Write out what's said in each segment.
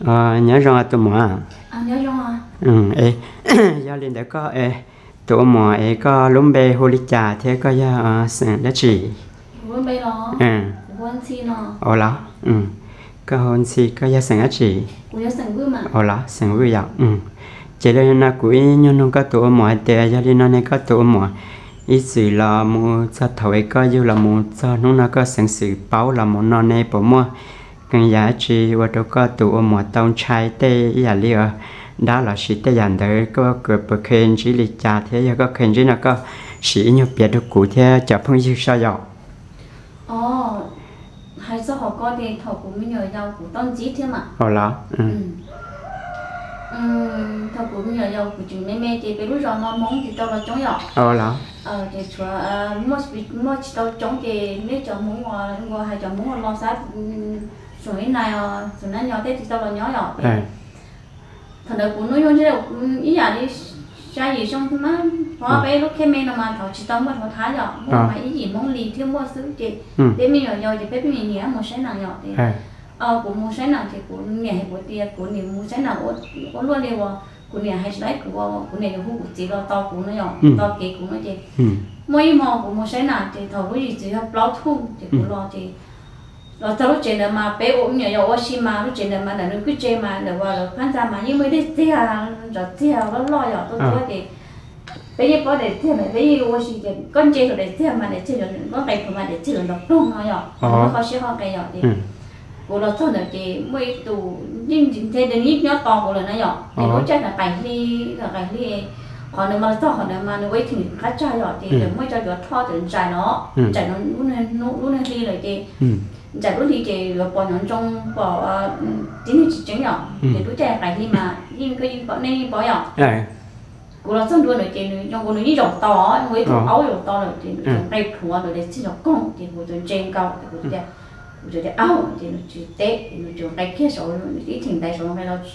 Nyob zoo tus muam. Yog li ntawd koj, tus ua muam es koj lub npe hu li cas thiab koj yog xeem dab tsi? Ua los, koj hu Ntxhi, koj yog xeem dab tsi? Ua los xeem Vwj yom. Ces li no kuv ib nyuag nug koj tus ua muam hais tias yog li no ne koj tus ua muam ib txwm los mus txog thaum es koj yug los mus txog hnub no koj xeev xwm paub los mus no ne puas muaj qee yam dab tsi ua rau koj tus ua muam tau ntshai tej ib yam li dab los sis tej yam ntawd koj puas kheev ntsib li cas thiab yog koj kheev ntsib no koj sim ib nyuag piav rau kuv thiab cov phooj ywg saib yom. Hais txog qhov ko ces thaum kuv me nyuam yaus kuv tau ntxim thiab mas. Thaum kuv me nyuam yaus kuv tseem me me ces peb lub zos no Hmoob tsis tau los coob yom. Ces tshuav muaj tsis tau coob ces nej cov Hmoob uas hais cov Hmoob uas los xab Xus Ib Nais, Xus Nab Nyo tej tsis tau los nyob yom. Thaum ntawd kuv hnub nyoog ib yam li xya yim xyoo mas, peb lub khej me no mas thaum tsis tau muaj thov thab yom, muaj mas ib yim Hmoob li thiab muaj xwb ces peb me nyuam yaus ces peb pheej nyiam mus saib nees yom. Kuv mus saib nees ces kuv niam hais kuv tias kuv niam mus saib nees ua luaj li uas kuv niam hais tsis tau kuv, kuv niam yuav hu kuv txiv los tos kuv no yom, tos kev kuv no ces muaj ib hmo kuv mus saib nees ces thaum lub zim txwv yog plaub thum ces kuv los ces los txog lub tsev ntawd mas peb ua me nyuam yaus ua si mas lub tsev ntawd mas ntawm nws kwj tse mas ntawm uas lawv phab ntxa mas yeej muaj ib daim txiag, cov txiag loj loj yom tuaj tuaj ces peb yeej paub daim txiag ntawd peb yeej ua si ces koj ntsia saum daim txiag mas daim txiag, koj nqes plhuav mas daim txiag ntawd nrov ploog no yom, muaj qhov siab qhov nqes yom ces kuv los txog ntawd ces muaj ib tus yeej ntshe nws yeej nyob tos kuv lawm na yom ces lub caij ntawd qaim hli, qaim hli, qhov nws mas los txog qhov ntawd mas nws ua ib thim qab tsag yom ces muaj cov cuav thoj cov ntsais no, ntsais no lub niag hli lawm ces ntsais lub hli ces yuav pom nyob ntsoov pom tib neeg tsis tseeb yom ces lub caij qaim hli mas yeej koj yeej pom nej yeej paub yom. Kuv los txog ntua ntawd ces nws zoo nkaus nws yeej zaum tos, ua ib tug aub zaum tos lawm ces nws tseem nqes plhuav ntawm daim txiag zov koog ces kuv tseem ntse nkaus ces kuv tias, kuv tseem tias aub ces nws tsis teb ces nws tseem nqes kiag saud ib thim ntaiv saud nqe los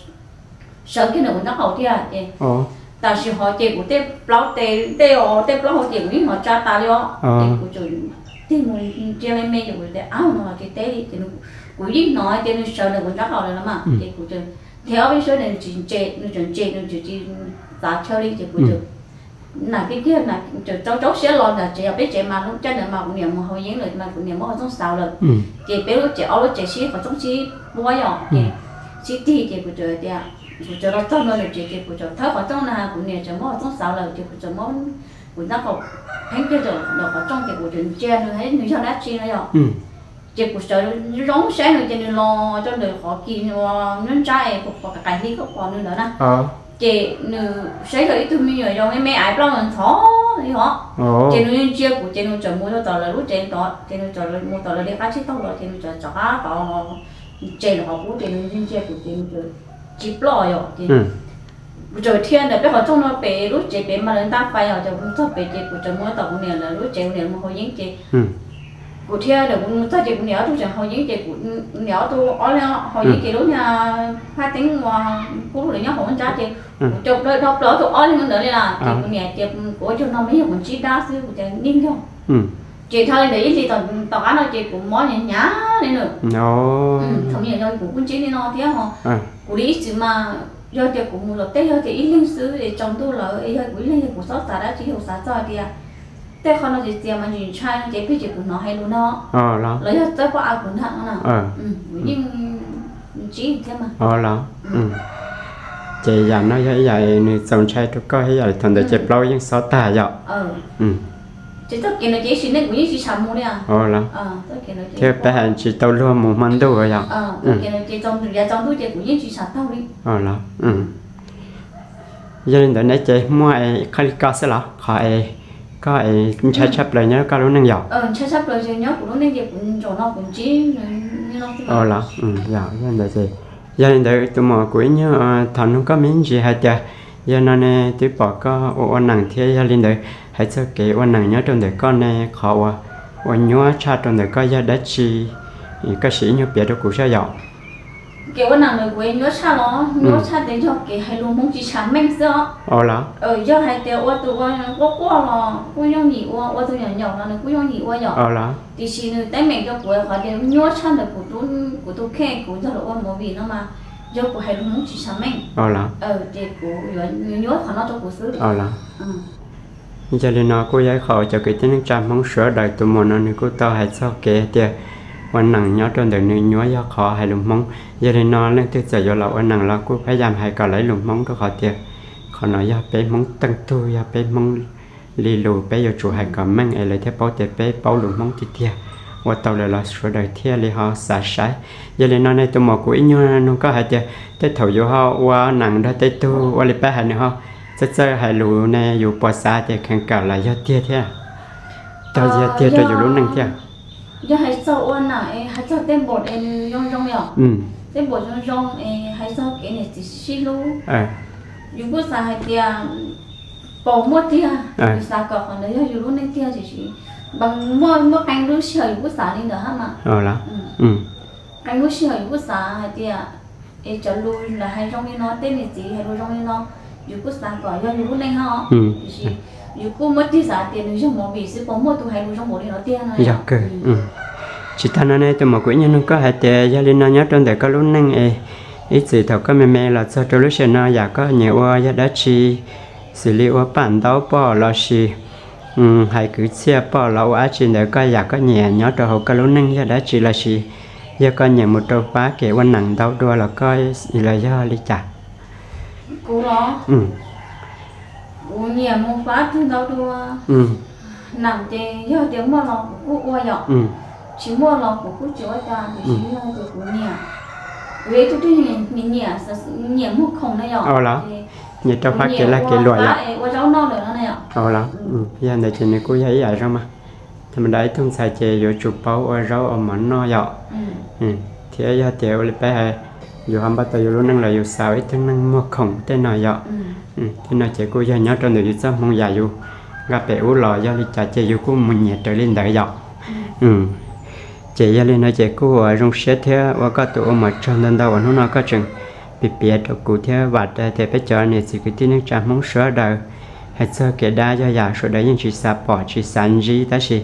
sawv kiag ntawm kuv nraub qaum thiab ces tam sim hov ces kuv tej plaub tes tej os tej plaub hau ces kuv yeej hnov tsa tas li os ces kuv tseem tig mus ntsia li me ces kuv tias aub no tsis teb li ces kuv yeej hnov tias nws sawv ntawm kuv nraub qaum lawm no mas ces kuv tseem nrhiav ob peb suab nws tsis ntse, nws tseem ntse nws tseem tsis txav chaw li ces kuv tseem nam kiag kiag tseem tsaub tsaub siab los ntawm tsev, yog peb tsev mas lub caij ntawd mas kuv niam mus haus yeeb lawm mas kuv niam muab qhov rooj xauv lawm ces peb lub tsev ob lub tsev sib qhov rooj sib puab yom ces sib tig ces kuv tseem tias, kuv tseem los txog ntua ntawm tsev ces kuv tseem thawb qhov rooj na kuv niam tseem muab qhov rooj xauv lawm ces kuv tseem muab kuv nraub qaum pheeb kiag ntawm qhov rooj ces kuv tseem ntsia nws, nws yog dab tsi no yom. Ces kuv sawv zoo saib nws ces nws los rau ntawm qhov kis nyob ntsab es kuv qhov qaim hli koj pom nws ntawd na. Ces nws saib yog ib tug me nyuam yaus me me aiv plaub ntxhov li os. Ces nws ntsia kuv ces nws tseem mus rau tom lawv lub tsev ntawd ces nws tseem mus tom lawv li qab tsib taug los ces nws tseem rov qab tod tsev los qhov qub ces nws ntsia kuv ces nws tsis ploj yom ces kuv tseem dhia ntawm peb qhov rooj no pem lub tsev pem mas lawv ntaj fais os ces kuv mus txog pem ces kuv tseem mus tom kuv niam lawv lub tsev kuv niam mus haus yeeb ces kuv dhia ntawm kuv mus txog ces kuv niam ob tug tseem haus yeeb ces kuv niam ob tug ob leeg haus yeeb ces lub niag phaj teeb uas kub lub lawv nyob hauv ntsab ces kuv caum plaws dhau plaws ob tug ob leeg ntawd li na ces kuv niam tias kuv ua caug no mas yog kuv ntsib dab xwb kuv tias yeej yog. Ces dhau li ntawd ib hlis tom qab no ces kuv mob hnyav hnyav li na. Thaum me nyuam yaus kuv kuj ntsib li no thiab ho. Kuv li ib txwm mas yog tias kuv mus tom teb yog tias ib leeg xwb es tsaus ntuj lawm es yog kuv ib leeg yog kuv xob xav dab tsi yog kuv xav txog hais tias tej qho no txias txias mas ntshai ntshai no ces pheej ces kuv hnov hais lus no los yog txawb pob av kuv ntag no na. Kuv yeej ntsib thiab mas. Ces yam no yog ib yam nws txaus ntshai rau koj thiab yom, thaum ntawd ces plaub yeej xob tag yom. Ces txoj kev no ces ib sim neej kuv yeej tsis tshua mus li. Thiab peb hais tsis tau luag mus hmo ntuj yom. Yav tsaus ntuj ces kuv yeej tsis tshua taug li. Yog li ntawd ne ces muaj es qhov li ko xwb los qhov es koj es ntshai tshaj plaws nyob koj lub neej yom? Ntshai tshaj plaws nyob kuv lub neej ces kuv zaum no kuv ntsib. Yog li ntawd ces, yog li ntawd tus muam kuv ib nyuag thov nug koj me ntsis hais tias yog no ne twb pom koj ua ua neeg thiab yog li ntawd hais txog kev ua neeg nyob rau ntawm koj ne qhov uas ua nyuaj tshaj rau ntawm koj yog dab tsi? Koj sim ib nyuag piav rau kuv saib yom. Kev ua neeg ntawm kuv nyuaj tshaj los nyuaj tshaj tias yog kev hais lus Hmoob tsis tshua meej xwb os. Yog hais tias ua tus ua quaj quaj los kuj yooj yim ua, ua tus nyaum nyaum los nws kuj yooj yim ua yom. Tiam sis nws teeb meem rau kuv qhov tias nyuaj tshaj ntawm kuv, kuv tus kheej kuv nrog lawv ua movie no mas Yog kuv hais lus Hmoob tsis tshua meej, o los, ces kuv yuav, nws nyuaj qhov no rau kuv xwb, o los. Yog li no kuj yog ib qho uas cov kwv tij neej tsa Hmoob sawv daws, tus muam no nws kuj tau hais txog kev tias ua neej nyob rau ntawm nws nyuaj yog qhov hais lus Hmoob. Yog li no leej twg txawm yuav los ua neej los kuj pab yam hais kom lawv lus Hmoob rau qhov tias qhov no yog peb Hmoob teej tug, yog peb Hmoob li lus, peb yuav tsum hais kom meej es lawv thiaj paub tias peb paub lus Hmoob tiag tiag, ua tau lawm los sawv daws thiaj li ho xav saib. Yog li no nej tus muam kuv ib nyuag nug koj hais tias tej thaum yus ho ua neej nrog tej tug ua li pab hais nws ho txawj txawj hais lus ne, yus puas xav tias kheev kawm los yog tiag thiab, tau yog tiag rau yus lub neej thiab? Yog hais txog ua neej es hais txog tej npaum es nws zoo zoo yom, tej npaum zoo zoo es hais txog kev niam txiv sib hlub, yus kuj xav hais tias puas muaj tiag, yus xav kom qhov ntawd yog yus lub neej tiag tiam sis muaj, muaj qee lub sij hawm yus kuj xav li ntawd hab mas. Qee lub sij hawm yus kuj xav hais tias es cov lus lawv hais zoo li no, tej niam txiv hais lus zoo li no, yus kuj xav kom yog yus lub neej hab os, tiam sis yus kuj muab tig xav tias nws yog movie xwb, puas muaj tus hais lus zoo npaum li no tiag no. Yog kawg. Tsis tas no ne tus muam kuv ib nyuag nug koj hais tias yog li no nyob rau ntawm koj lub neej es ib txwm thaum koj me me los txog rau lub sij hawm no yam koj nyiam ua yog dab tsi, xws li ua paj ntaub pom lossis hais kwv txhiaj pom los ua dab tsi ntawd, koj yam koj nyiam nyob rau hauv koj lub neej yog dab tsi lossis yog koj nyiam mus rau pab kev ua neej ntau dua los koj, los yog li cas? Kuv los, kuv nyiam mus pab tug ntau dua. Neej ces yog tias muaj los kuv kuj ua yom, tsis muaj los kuv kuj tsis ua cas, tiam sis yog tias kuv nyiam, kuv yog ib tug twg nyiam, nyiam muag khoom na yom, nyiam rau pab kev lag kev luam yom, ua zaub noj lawm no na yom. Yog ntawd ces nws kuj yog ib yam zoo mas, tha ma da ib tug ntxhais ces yuav tsum paub ua zaub ua mov noj yom. Thiab yog tias ua li peb hais, yus ho npaj tau yus lub neej los yus xav ua ib tug neeg muag khoom tej no yom. Tej no ces kuj yog nyob rau ntawm yus txoj hmoo yam yus nqa pem ub los yog li cas ces yus kuj mus nyiam raws li ntawd yom. Ces yog li no ces kuj ua zoo siab thiab ua koj tus ua muam tsaug ntau ntau uas hnub no koj tseem piav piav rau kuv thiab vam tias peb cov niam txiv kwv tij neej tsa Hmoob sawv daws hais txog kev dab yog yam sawv daws yeej tsis xav pom tsis xav ntsib tab sis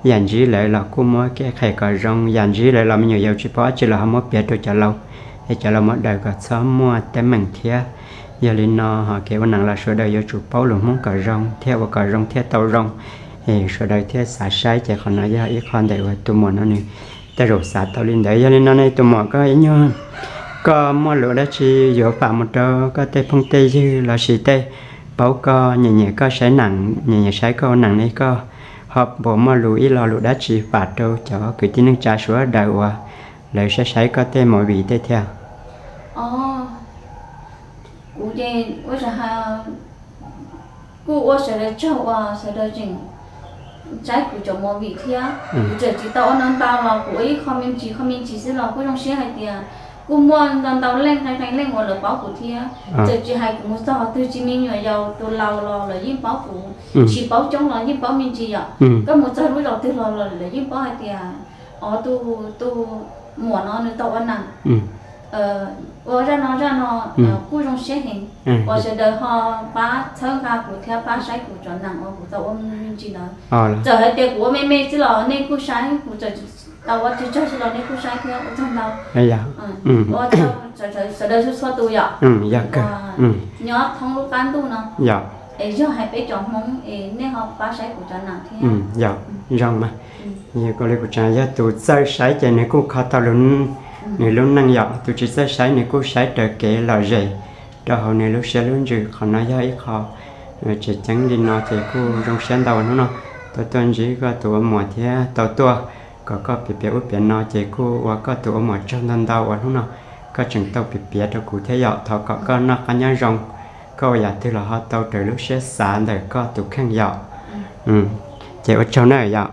yam ntsib lawm los kuj muab kev qhia kom zoo, yam ntsib lawm los me nyuam yaus tsis paub dab tsi los ho muab piav rau cov laus, es cov laus muab daws kom txhob muaj teeb meem thiab. Yog li no ho kev ua neej los sawv daws yuav tsum paub lus Hmoob kom zoo thiab ua kom zoo thiaj tau zoo, es sawv daws thiaj xav saib. Ces qhov no yog ib qho ntawm uas tus muam no nws tej zaum xav tau li ntawd. Yog li no ne tus muam koj ib nyuag, koj muaj lus dab tsi yuav fam mus rau koj tej phooj tej ywg lossis tej paub koj nyiam nyiam koj saib neej nyiam nyiam saib koj ua neej ne, koj ho puas muaj lus ib lo lus dab tsi fam rau cov kwv tij neej tsa sawv daws uas lawv saib saib koj tej movie tej thiab? Kuv ces ua, kuj ua sawv daws tsaug uas sawv daws tseem saib kuv cov movie thiab. Kuv txawm tsis tau ua ntau ntau los kuv ua ib qho me ntsis qho me ntsis xwb los kuj zoo siab hais tias kuj muaj ntau ntau leej qee qee leej uas lawv paub kuv thiab. Txawm tsis hais kuv mus txog qhov twg tsis me nyuam yaus tus laus los lawv yeej paub kuv, tsis paub coob los yeej paub me ntsis yom. Koj mus txog lub zos twg los lawv yeej paub hais tias, o, tus, tus muam no nws tau ua neej, ua zaj no zaj no, kuj zoo siab heev uas sawv daws ho pab txhawb nqa kuv thiab pab saib kuv cov neej uas kuv tau ua me ntsis ntawd. Txawm hais tias kuv ua me me xwb los nej kuj saib, kuv txawm tau ua tsawg tsawg xwb los nej kuj saib thiab ua tsaug ntau. Ua tsaug sawv daws txhua txhua tus yom, nyob thoob lub qab ntuj no, es yog hais peb cov Hmoob es nej ho pab saib kuv cov neej thiab. Yog, zoo mas. Yog kuv li kuv tseem yog tus txawj saib ces nws kuj kho tau nws lub neej yom, tus tsis txawj saib nws kuj saib raws kev lom zem rau hauv nws lub siab lub ntsws. Qhov no yog ib qho tseem ceeb li no ces kuj zoo siab ntau uas hnub no tau tuaj ntsib koj tus ua muam thiab tau tuaj kom koj piav piav ub piav no ces kuj ua koj tus ua muam tsaug ntau ntau uas hnub no koj tseem tau piav piav rau kuv thiab yom. Thov kom koj noj qab nyob zoo, koj ua yam twg los ho tau raws lub siab xav ntawm koj tus kheej yom. Ces ua tsaug na yom.